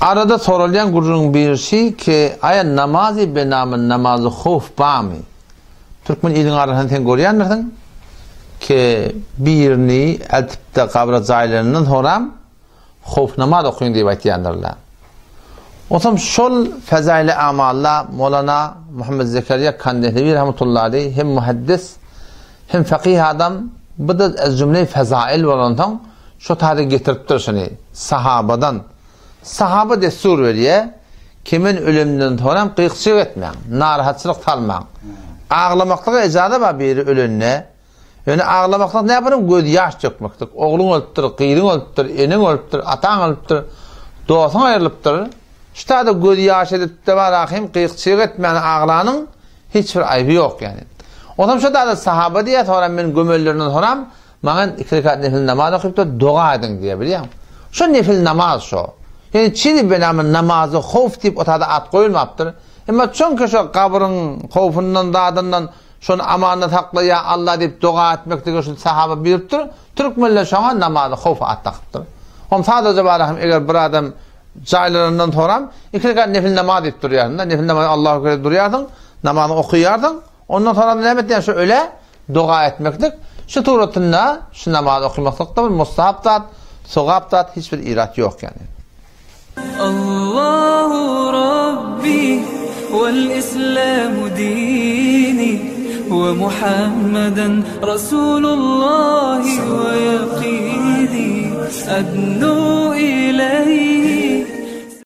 Arada soralýan gürrüňiň birisi ki, aýa namazy be namy namazy howf bamy? Türkmen iliň arasynda sen görýändirsiň ki, birini eltipde gabra jaýlanyndan soram howf namaz okyň diýip aýtýandyrlar. Onsoň şol fezaili amalla Molana Muhammet Zekeriýa Kandehlewi rahmetullahi aleýh hem muhaddis hem fakyh adam bu-da ez jümle fezail bolansoň şo taýda getiripdir şuny sahabadan. Sahaba dessur berýär, ki men ölemden soňram gyk-çyk etmäň, narahatçylyk salmaň. Aglamaklyga ejaza bar biri ölende, Ýöne aglamaklyk näme bir göz ýaş dökmeklik. Ogluň ölüpdir, gyzyň ölüpdir, eneň ölüpdir, ataň ölüpdir, dostuň aýrylypdyr. Şu taýda göz ýaş edip-de bar ahym gyk-çyk etmän aglanyň hiç bir aýby ýok ýani. Onsoň şu taýda sahaba diýýär, soňra men gömelerinden soňram maňa iki rekat nefil namaz okyp-da doga ediň diýýär, bilýäňmi? Şo nefil namaz şo. Ýöne çizi benamy namazy howf diýip o taýda at goýulmapdyr. Emma çüňki şo gabryň howfundan zadyndan Şony amanda sakla ýa Alla diýip doga etmekligi şu sahaba buýrupdyr. Türkmenler şoňa namazy howf at dakypdyr. Hom sadaja bara hem eger bir adam jaýlanandan soram iki rekat nefil namaz diýip durýarsyň da, nefil namaz Allahu ekber diýip durýarsyň, namazyňy okaýarsyň, ondan soram näme etýän şu ölä doga etmeklik şu suratynda şu namazy okamaklyk da bir mustahap zat, sogap zat hiç bir irat ýok ýani. Allahu Rabbi wal Islamu dini we Muhammeden Rasulullahi we ýakini adnu ileýhi.